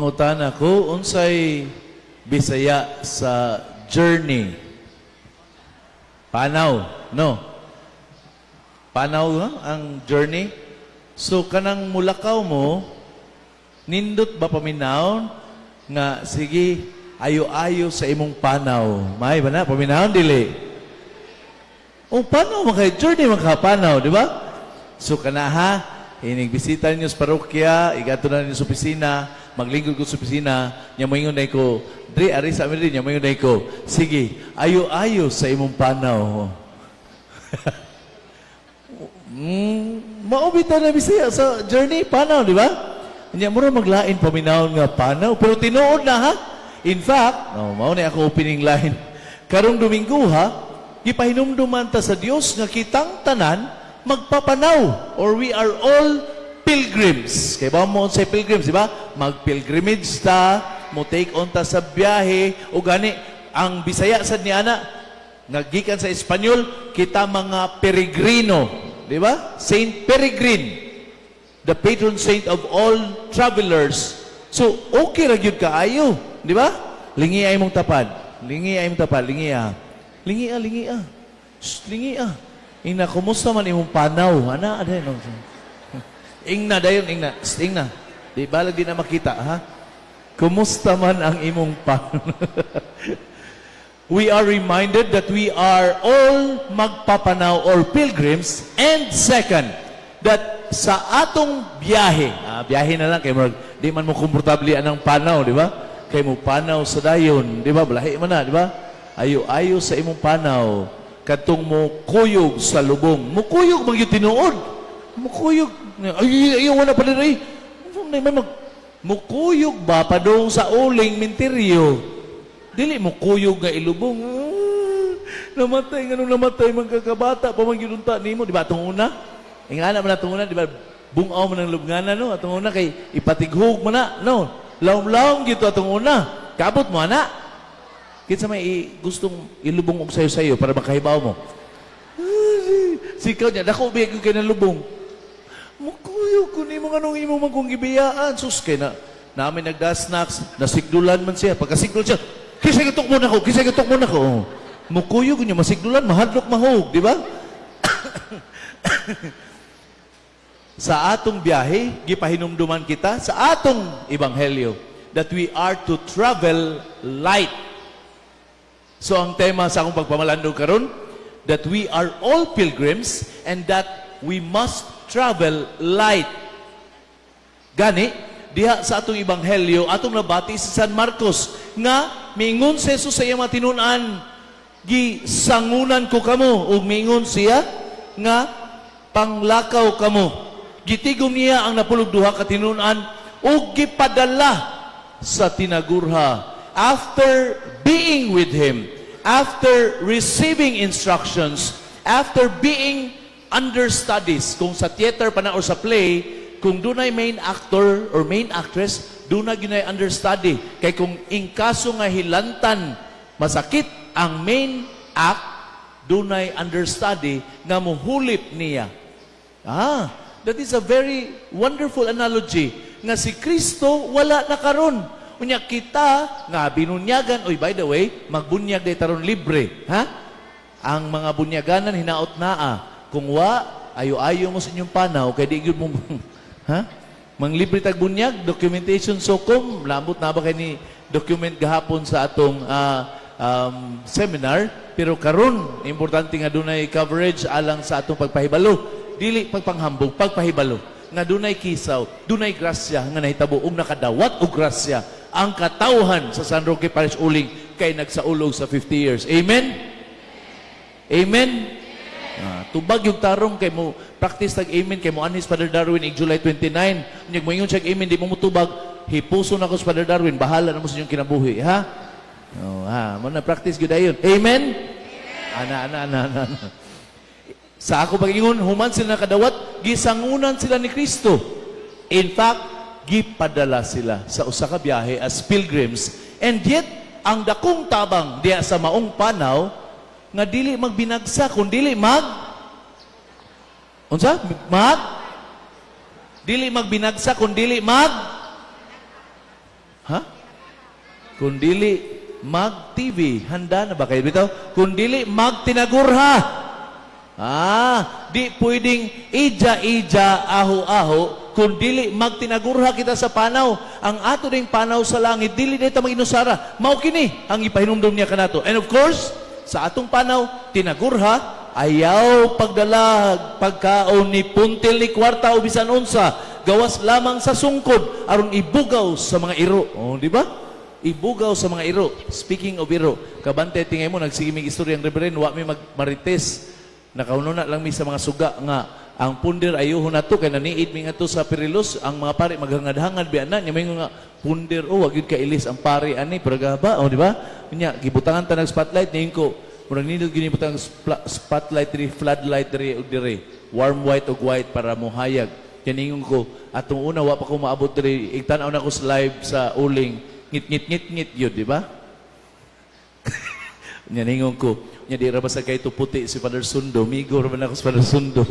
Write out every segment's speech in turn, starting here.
Mangutana ko, unsay Bisaya sa journey? Panaw, no? Panaw, no? Ang journey. So kanang mulakaw mo, nindot ba paminawon nga sige, ayo-ayo sa imong panaw? May ba na paminawon, dili? O panaw man kay journey man ka panaw, di ba? So kana ha, inig bisita ninyo sa parokya, igadto na ninyo sa opisina, maglingkod ko sa opisina, nya moingon na ko, "Dre, ari sa amin diri," nya moingon na ko, "Sige, ayo-ayo sa imong panaw." Mao bitaw na Bisaya sa journey, panaw, di ba? Nya mura maglain paminawon nga panaw, pero tinuod na ha. In fact, no, mao na ako opening line. Karong Domingo ha, gipahinumduman ta sa Dios nga kitang tanan magpapanaw or we are all pilgrims. Kay ba mo say pilgrims, di ba? Mag-pilgrimage ta, mo take on ta sa biyahe, o gani ang Bisaya sad ni ana nagikan sa Espanyol, kita mga peregrino, di ba? Saint Peregrine, the patron saint of all travelers. So, okay ra gyud kaayo, di ba? Lingi ay mong tapad. Lingi ay mong tapad, lingi ah. Lingi ah, lingi ah. Shh, lingi ah. Ingna, kumusta man imong panaw? Ana, ada no. Ingna dayon, ingna. Shh, ingna. Di balag di na makita, ha? Kumusta man ang imong panaw? We are reminded that we are all magpapanaw or pilgrims, and second, that sa atong biyahe, biyahe na lang kay murag di man mo komportable anang panaw, di ba? Kay mo panaw sa dayon, di ba? Balahi man na, di ba? Ayo-ayo sa imong panaw, kadtong mo kuyog sa lubong. Mukuyog man gyud tinuod. Mukuyog. Ay, ay, wala pa diri. May mag mukuyog ba padung sa uling minteryo? Dili mo kuyog nga ilubong. Ah, namatay nganong namatay man kakabata pa man gyud unta nimo, di ba atong una? Ingana man atong una, di ba? Bungaw man ang lubngana, no? Atong una kay ipatighog man na, no? Lawom-lawom gito atong una. Kabot mo ana. Kinsa may gustong ilubong og sayo-sayo para makahibaw mo? Sikaw niya, dako biyag kay nalubong. Mukuyog ko nimo, nganong imo man kong gibiyaan. Sus, kay na namin nagda-snacks, nasigdulan man siya. Pagkasigdul siya, "Kisay gatok mo nako, kisay gatok mo nako." Oh. Mukuyog niya, masigdulan, mahadlok mahog, di ba? Sa atong biyahe, gipahinumduman kita sa atong ebanghelyo that we are to travel light. So ang tema sa akong pagpamalandong karon, that we are all pilgrims and that we must travel light. Gani, diha sa atong ebanghelyo, atong nabati si San Marcos nga miingon si Jesus sa iyang mga tinun-an, "Gisangunan ko kamo," ug miingon siya nga panglakaw kamo. Gitigom niya ang 12 ka tinun-an ug gipadala sa tinagurha after being with him, after receiving instructions, after being understudies. Kung sa theater pa na or sa play, kung dunay main actor or main actress, dunay ginay understudy. Kay kung in kaso nga hilantan, masakit ang main act, dunay understudy nga muhulip niya. Ah, that is a very wonderful analogy nga si Kristo wala na karon. Unya kita nga binunyagan, oy, by the way, magbunyag day taron libre, ha? Ang mga bunyaganan hinaot naa. Kung wa, ayo-ayo mo sa inyong panaw kay di gyud mo ha? Manglibre tag bunyag, documentation sokom, lambot na ba kay ni document gahapon sa atong seminar, pero karon importante nga dunay coverage alang sa atong pagpahibalo, dili pagpanghambog, pagpahibalo nga dunay kisaw, dunay grasya nga nahitabo ug nakadawat og grasya ang katawhan sa San Roque Parish Uling kay nagsaulog sa 50 years. Amen? Amen? Ah, tubag yung tarong kay mo practice tag amen kay mo anhis Father Darwin ig July 29. Unya moingon siya amen, di mo mutubag, hipuso na ko sa Father Darwin, bahala na mo sa inyong kinabuhi, ha? Oh, ha, mo na practice gyud ayon. Amen? Ana, ana, ana, ana, ana. Sa ako pag-ingon, human sila nakadawat, gisangunan sila ni Kristo. In fact, gipadala sila sa usa ka biyahe as pilgrims. And yet, ang dakong tabang diya sa maong panaw, nga dili magbinagsa, kung dili mag unsa? Mag? Dili magbinagsa, kung dili mag Ha? Kung dili mag-TV, handa na ba kayo bitaw? Kung dili magtinagurha. Ah, di pwedeng ija-ija, aho-aho, kung dili magtinagurha kita sa panaw. Ang ato ding panaw sa langit, dili dito maginusara. Mao kini ang ipahinumdum niya kanato. And of course, sa atong panaw, tinagurha, ayaw pagdala pagkaon ni puntil ni kwarta o bisan unsa, gawas lamang sa sungkod aron ibugaw sa mga iro. Oh, di ba? Ibugaw sa mga iro. Speaking of iro, kabante tingay mo nagsige mig istorya ang reverend, wa mi magmarites. Nakahuno na lang mi sa mga suga nga ang punder ayuhon nato kay naniid mi ngadto sa Perilos, ang mga pari maghangad-hangad biya na nya may nga punder, oh, wag gyud kailis ang pari ani pero ba, oh, di ba? Nya gibutangan ta ng spotlight, niingon ko murag nindot gyud butang spotlight diri, floodlight diri ug diri, warm white ug white para mohayag. Kaya ko atong una wa pa ko maabot diri, igtan-aw na ko sa live sa uling, ngit ngit ngit ngit yun, di ba? Nya ningon ko, nya di ra ba sa kay puti si Father Sundo, migo ra ba na ako sa Father Sundo.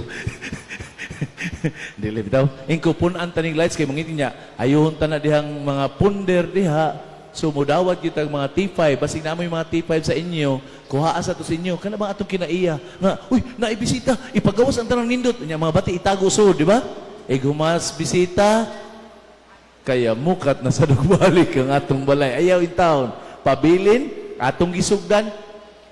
Dili bitaw. Ingko pun-an taning lights kay mangiti niya, ayuhon ta na dihang mga punder diha. So mudawat kita ang mga T5, basig na mo yung mga T5 sa inyo, kuhaa sa to sa inyo, kana bang atong kinaiya nga, uy, naibisita, ipagawas ang tanang nindot, nya mga bati itago so, di ba? E gumas bisita, kaya mukat na sa dugbalik ang atong balay. Ayaw in town. Pabilin, atong gisugdan,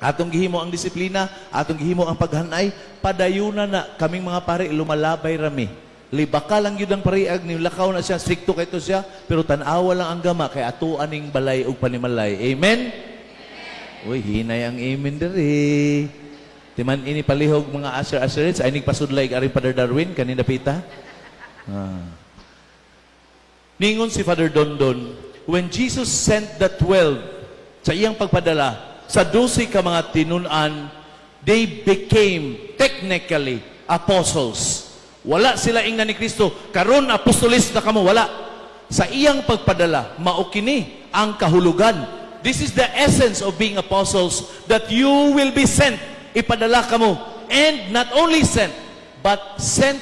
atong gihimo ang disiplina, atong gihimo ang paghanay, padayuna na kaming mga pare, lumalabay rami. Libaka lang yun ang pariag, nilakaw na siya, stricto kay to siya, pero tan-awa lang ang gama, kay ato aning balay ug panimalay. Amen? Uy, hinay ang amen diri. Timan ini palihog mga usher usherettes, ay nagpasudlay aring Father Darwin, kanina pita. Ah. Ningon si Father Dondon, when Jesus sent the 12 sa iyang pagpadala, sa 12 ka mga tinunan, they became technically apostles. Wala sila ingna ni Kristo, karon apostolis na kamo, wala. Sa iyang pagpadala, mao kini ang kahulugan. This is the essence of being apostles, that you will be sent. Ipadala kamo. And not only sent, but sent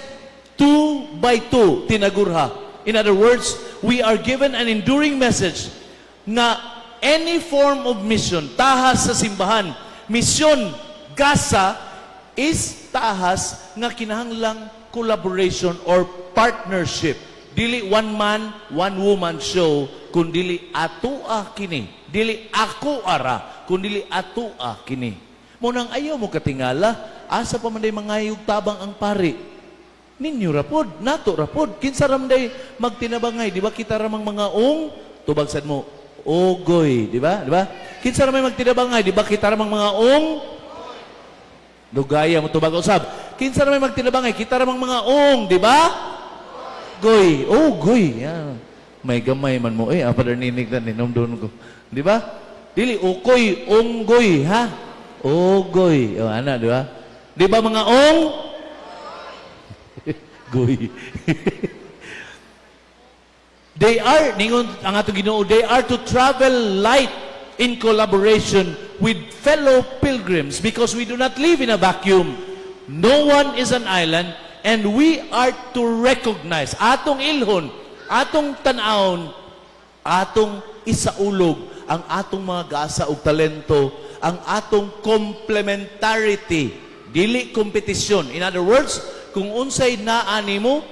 two by two, tinagurha. In other words, we are given an enduring message na any form of mission, tahas sa simbahan, misyon, gasa, is tahas nga kinahanglang collaboration or partnership. Dili one man, one woman show, kun dili atua kini. Dili ako ara, kun dili atua kini. Mao nang ayaw mo katingala, asa pa man day mangayog tabang ang pari. Ninyo rapod, nato rapod. Kinsa ramday magtinabangay, di ba kita ramang mga ong, tubag sad mo, ogoy, di ba? Di ba? Kinsa ramay magtinabangay, di ba kita ramang mga ong, lugaya mo tubag usab. Kinsa ramay magtinabangay, kita ramang mga ong, di ba? Goy, oh, goy. Yan. May gamay man mo eh, ah, Father Ninig na ninumdon ko. Di ba? Dili ukoy, unggoy, ha? Ogoy. Oh, ana, di ba? Di ba mga ong? Goy. They are, ningon ang atong Ginoo, they are to travel light in collaboration with fellow pilgrims because we do not live in a vacuum. No one is an island and we are to recognize atong ilhon, atong tan-awon, atong isaulog ang atong mga gasa ug talento, ang atong complementarity, dili kompetisyon. In other words, kung unsay naa nimo,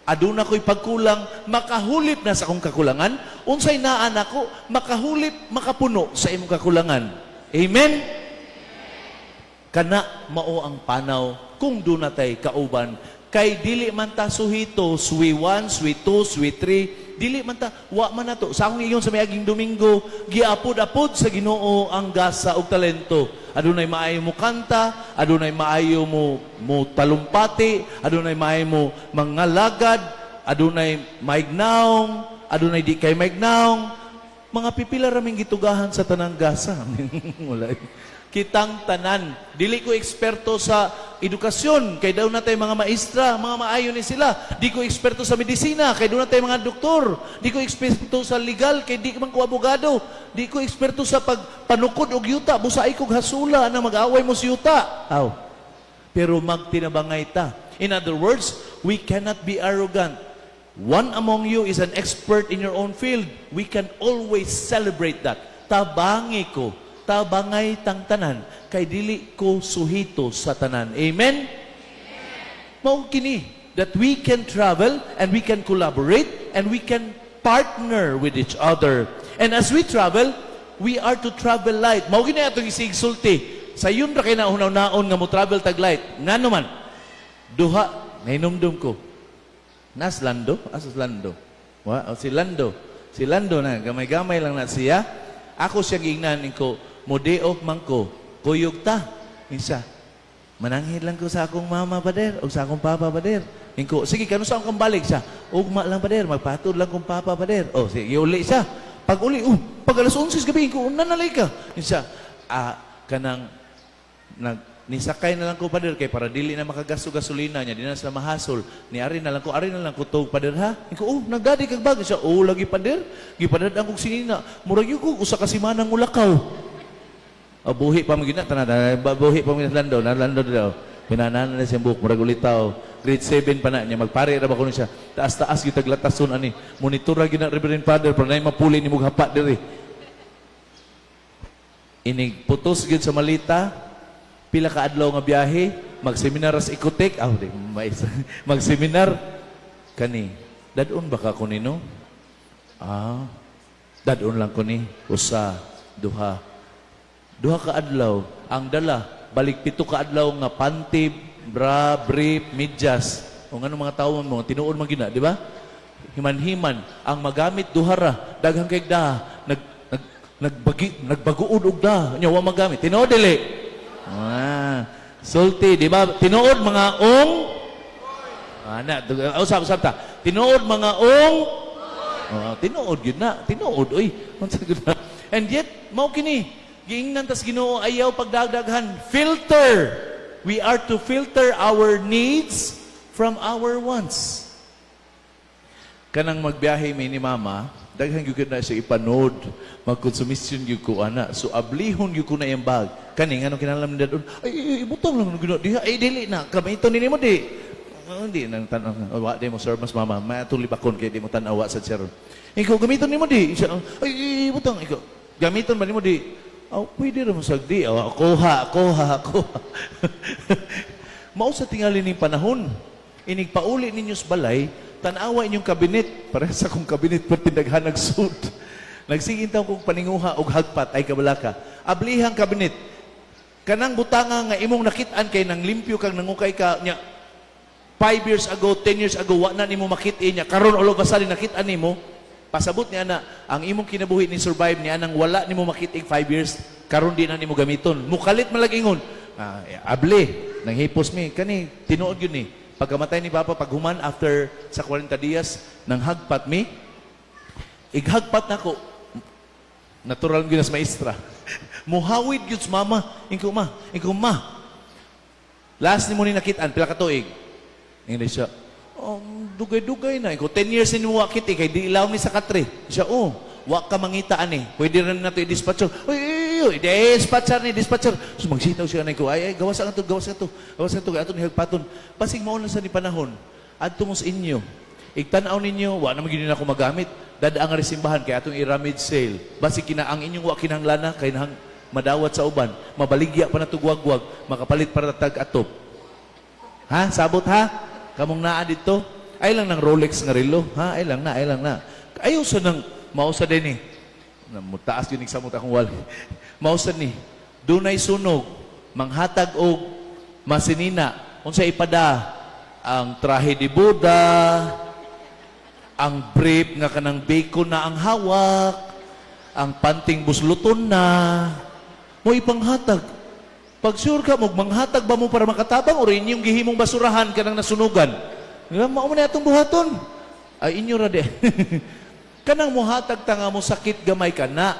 aduna ko'y pagkulang, makahulip na sa akong kakulangan. Unsay naa nako, makahulip, makapuno sa imong kakulangan. Amen? Kana mao ang panaw kung duna tay kauban. Kay dili man ta suhito, sui 1, sui 2, sui 3, dili man ta, wa man nato. Sa akong ingon sa miaging Domingo, giapod-apod sa Ginoo ang gasa ug talento. Adunay maayo mo kanta, adunay maayo mo mo talumpati, adunay maayo mo mangalagad, adunay maignaong, adunay di kay maignaong. Mga pipila raming gitugahan sa tanang gasa. Wala. Kitang tanan. Dili ko eksperto sa edukasyon, kay daw natay mga maestra, mga maayo ni sila. Di ko eksperto sa medisina, kay daw natay mga doktor. Di ko eksperto sa legal, kay di man ko abogado. Di ko eksperto sa pagpanukod og yuta, busa ay kog hasula na mag-away mo sa yuta. Aw. Pero magtinabangay ta. In other words, we cannot be arrogant. One among you is an expert in your own field. We can always celebrate that. Tabangi ko, tabangay tang tanan, kay dili ko suhito sa tanan. Amen? Mao kini that we can travel and we can collaborate and we can partner with each other. And as we travel, we are to travel light. Mao gini atong isigsulti. Sayon ra kay na hunaw-naon nga mo travel tag light. Ngano man? Duha, nahinumdum ko. Nas Lando? Asa si Lando? Wa, oh, si Lando. Si Lando na, gamay-gamay lang na siya. Ako siya giingnan ko, mo day off man ko, kuyog ta. Insa, mananghid lang ko sa akong mama, pader, o sa akong papa, pader. Ingko, sige, kanu sa akong balik siya? Ugma lang, pader, magpatod lang kong papa, pader. Oh, sige, uli siya. Pag uli, oh, pag alas 11 gabi, ingko, nanalay ka. Insa, ah, kanang, nag, nisakay na lang ko, pader, kay para dili na makagasto gasolina niya, di na sila mahasol. Ni ari na lang ko, ari na lang ko tog, pader, ha. Ingko, oh, nagdadi kag bag siya. Oh, lagi, pader. Gipadad ang kog sinina. Murag yun ko usa ka semana ngulakaw. Oh, buhi pa mo gina tanan, buhi pa mo gina Lando, na Lando daw. Pinanan na siyang buhok, murag ulitaw. Grade 7 pa na niya, magpare ra ba kuno siya. Taas-taas gyud taglatason ani. Monitor ra gyud na Reverend Father para nay mapuli ni hapa diri. Inig putos gyud sa malita, pila ka adlaw nga biyahe, magseminar sa Ikotek, ah, di, mais, magseminar kani. Dadon ba ka kunino? Ah, dadon lang ko ni usa, duha. Duha ka adlaw, ang dala, balik 7 ka adlaw nga panty, bra, brief, medyas. O ngano mga tawo mo, tinuod man gyud na, di ba? Himan-himan, ang magamit duha ra, daghang kay da, nag nag nagbagi nagbaguod og da, nya wa magamit. Tinuod dili? Ah, sulti, di ba? Tinuod mga ong. Ana, usab usab ta. Tinuod mga ong. Oh, tinuod gyud na, tinuod oy. Unsa gyud na? And yet mao kini giingnan tas Ginoo, ayaw pagdagdaghan. Filter. We are to filter our needs from our wants. Kanang magbiyahe mi ni mama, daghan gyud na siya ipanod, magkonsumisyon gyud ko ana. So ablihon gyud ko na iyang bag. Kani ngano kinahanglan ni dadon? Ay, ay, ibutang lang gyud diha. Ay, dili na. Gamiton ni nimo di. Ah, hindi nang tan wa di mo serve mas mama. Matuli bakon kay di mo tan-awa sa charon. Ikaw gamiton nimo di. Siya, ay, ay, ibutang ikaw. Gamiton ba nimo di? Oh, pwede ra mo sagdi. Oh, kuha, kuha, kuha. Mao sa tingali ning panahon. Inig pauli ninyo sa balay, tanawa inyong kabinet. Para sa akong kabinet, perti daghan suit. Nagsigin taw kong paninguha og hagpat ay kabalaka. Ablihang kabinet. Kanang butanga nga imong nakit-an kay nang limpyo kang nangukay ka nya 5 years ago, 10 years ago, wa na nimo makit-in niya. Karon all of a sudden nakit-an nimo, pasabot niya na ang imong kinabuhi ni survive niya nang wala nimo makit-ig 5 years, karon di na nimo gamiton. Mukalit man lang ingon. Ah, able, nang hipos mi kani tinuod yun ni. Pagkamatay ni Papa, paghuman after sa 40 dias, nang hagpat mi, ighagpat nako, natural gyud sa maestra. Muhawid gyud sa mama, ingko ma, ingko ma. Last nimo ni nakit-an pila ka tuig? Ingon siya, dugay-dugay na. Ikaw, 10 years ni mo wakit eh, kay di ilaw ni sa katre. Siya, oh, wa ka mangita ani. Pwede rin na ito i-dispatcher. Uy, uy, uy, dispatcher ni, dispatcher. So magsitaw siya na ko, ay, ay, gawas ang ato, gawas ang ato, gawas ang ato, ato ni hagpaton. Basig mao na sa ni panahon. Adto mo sa inyo. Igtan-aw ninyo, wa naman gyud ako magamit. Dada ang resimbahan kay atong i-rummage sale. Basig kina ang inyong wa kinahanglan kay nahang madawat sa uban, mabaligya pa na tugwagwag, makapalit para tag atop. Ha? Sabot ha? Kamong naa dito? Ay lang ng Rolex nga relo. Ha? Ay lang na, ay lang na. Ayaw sa nang mausa din eh. Mutaas yun samot akong wali. Mausa ni. Dunay sunog, manghatag og masinina. Unsa ipada? Ang trahe di Buda, ang brief nga kanang bacon na ang hawak, ang panting busluton na, mo ipanghatag. Pag sure ka mo, manghatag ba mo para makatabang o inyong gihimong basurahan kanang nasunugan? Di ba? Mao man na atong buhaton. Ay, inyo ra di. Kanang muhatag ta nga mo sakit gamay ka na.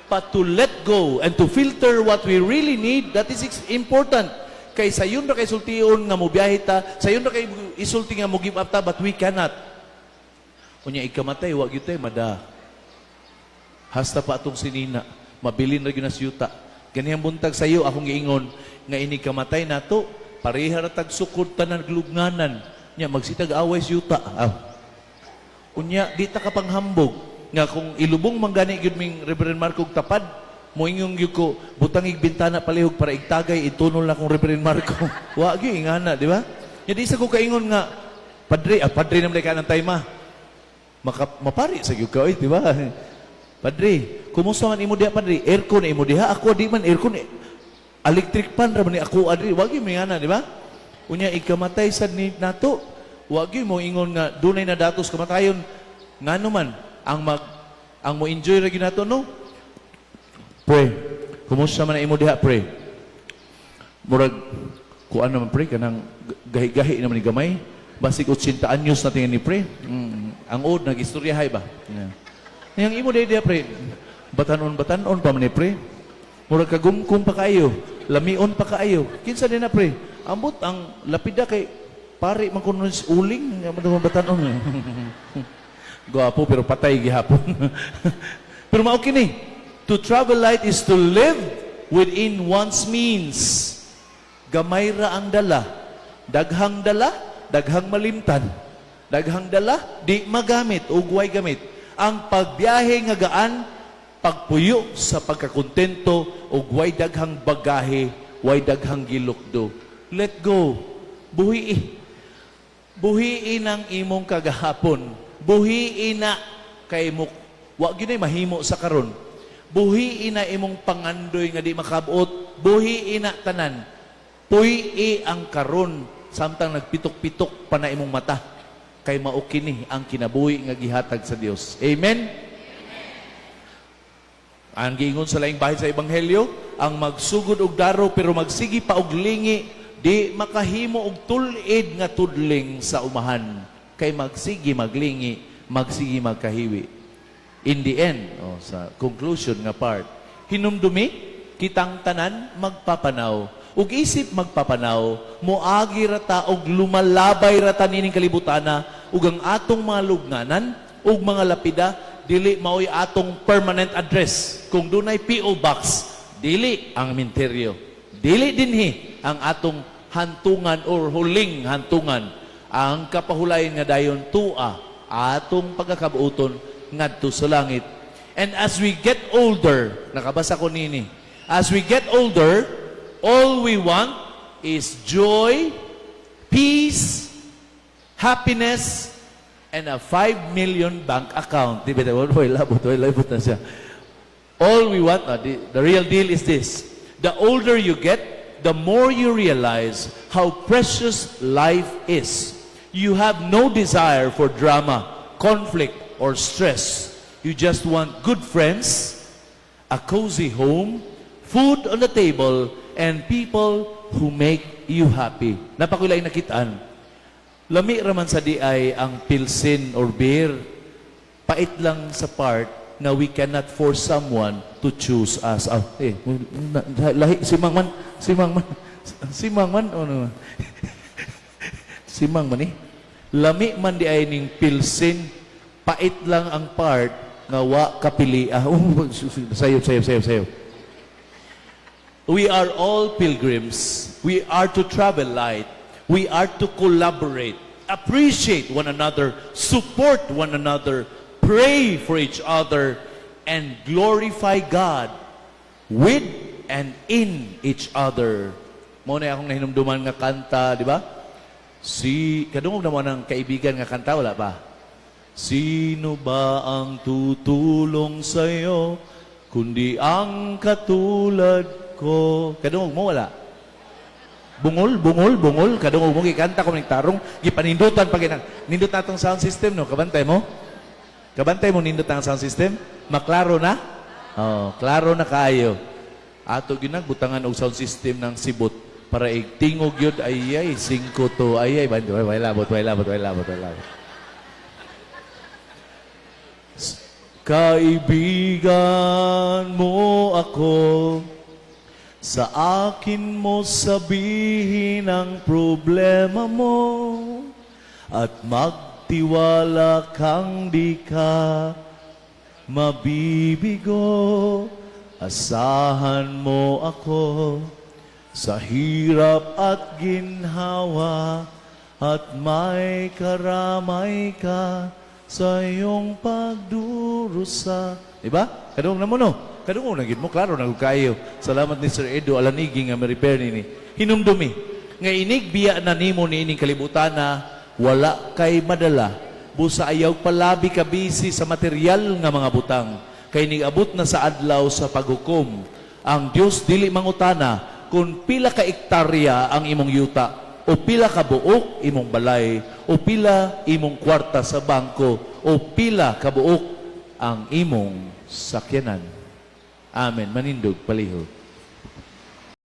But to let go and to filter what we really need, that is important. Kay sayon ra kay sultion nga mo biyahe ta, sayon ra kay isulti nga mo give up ta, but we cannot. Unya ikamatay, wa gyud tay mada. Hasta pa atong sinina, mabilin ra gyud na siyuta. Ganihang buntag sayo akong giingon nga ini kamatay nato, pareha ra tag sukod tanan glubnganan. Nya magsitag away siyuta. Aw. Unya, di ta ka panghambog nga kung ilubong man gani gyud ming Reverend Marco og tapad, moingon gyud ko, "Butang ig bintana palihog para igtagay itunol na kong Reverend Marco." Wa gyud ingana, di ba? Nya di sa ko kaingon nga padre, ah, padre naman ka ng time. Maka, mapari sa gyud ka, oy, di ba? Padre, kumusta man imo diha, padre? Aircon imo diha? Ako di man aircon. Eh. Electric fan ra man ni ako adri. Wa gyud mingana, di ba? Unya ikamatay sad ni nato. Wa gyud mo ingon nga dunay na datos kamatayon. Ngano man ang mo enjoy ra gyud nato, no? Pre, kumusta man imo diha, pre? Murag kuan naman, pre, kanang gahi-gahi naman ni gamay. Basig 80 anyos na tingin ni pre. Ang old nag-istoryahay ba? Yeah. Yang imo diha, pre. Batanon batanon pa man ni pre. Murag kagumkum pa kaayo, lamion pa kaayo. Kinsa din na, pre? Ambot ang lapida kay pare man kuno sa uling nga man batanon. Gwapo pero patay gihapon. Pero mao kini. To travel light is to live within one's means. Gamay ra ang dala. Daghang dala, daghang malimtan. Daghang dala, di magamit ug way gamit. Ang pagbiyahe nga gaan, pagpuyo sa pagkakontento ug way daghang bagahe, way daghang gilukdo. Let go. Buhi. Buhiin ang imong kagahapon. Buhiin na kay mo wa gyud mahimo sa karon. Buhiin na imong pangandoy nga di makabot. Buhiin na tanan. Puy-i ang karon samtang nagpitok-pitok pa na imong mata kay mao kini ang kinabuhi nga gihatag sa Dios. Amen. Ang giingon sa laing bahin sa ebanghelyo, ang magsugod og daro pero magsigi pa og lingi, di makahimo og tul-id nga tudling sa umahan kay magsigi maglingi, magsigi magkahiwi. In the end, oh, sa conclusion nga part, hinumdumi kitang tanan magpapanaw. Ug isip magpapanaw, moagi ra ta og lumalabay ra ta nining kalibutana ug ang atong mga lubnganan ug mga lapida dili maoy atong permanent address. Kung dunay PO box, dili ang minteryo. Dili dinhi ang atong hantungan or huling hantungan. Ang kapahulayan nga dayon tua atong pagkakabuoton ngadto sa langit. And as we get older, nakabasa ko nini. As we get older, all we want is joy, peace, happiness, and a 5 million bank account. Di ba? Way labot, way labot na siya. All we want, the real deal is this. The older you get, the more you realize how precious life is. You have no desire for drama, conflict, or stress. You just want good friends, a cozy home, food on the table, and people who make you happy. Napakulay nakitaan. Lami raman sa di ay ang pilsen or beer. Pait lang sa part na we cannot force someone to choose us. Ah, eh, lahi, si Mang man, si Mang man, si Mang man, oh, no. Si Mang man eh. Lami man di ay ning pilsen, pait lang ang part nga wa kapili. Ah, oh, sayo, sayo, sayo, sayo. We are all pilgrims. We are to travel light. We are to collaborate, appreciate one another, support one another, pray for each other, and glorify God with and in each other. Mao na akong nahinumduman nga kanta, di ba? Si kadungog na mo ng Kaibigan nga kanta, wala pa? Sino ba ang tutulong sa'yo kundi ang katulad ko? Kadungog mo, wala? Bungol, bungol, bungol. Kadungog mo, gikanta ko ning tarong, gipanindutan pa ginang. Nindot na atong sound system, no? Kabantay mo? Kabantay mo, nindot ang sound system? Maklaro na? Oh, klaro na kaayo. Ato ginag butangan og sound system ng sibot para igtingog yun, ay ay, singko to, ay ay, way labot, way labot, way labot, way labot. Kaibigan mo ako, sa akin mo sabihin ang problema mo at magtiwala kang di ka mabibigo. Asahan mo ako sa hirap at ginhawa at may karamay ka. sa iyong pagdurusa. Diba? Kadungog na mo, no? Kadungog na gid mo, klaro na kayo. Salamat ni Sir Edo Alanigi nga ma-repair nini. Hinumdumi nga inig biya na nimo niining kalibutan na wala kay madala. Busa ayaw palabi ka busy sa material nga mga butang. Kay nigabot na sa adlaw sa paghukom. Ang Dios dili mangutana kung pila ka ektarya ang imong yuta o pila ka buok imong balay o pila imong kwarta sa bangko o pila ka buok ang imong sakyanan. Amen. Manindog palihog.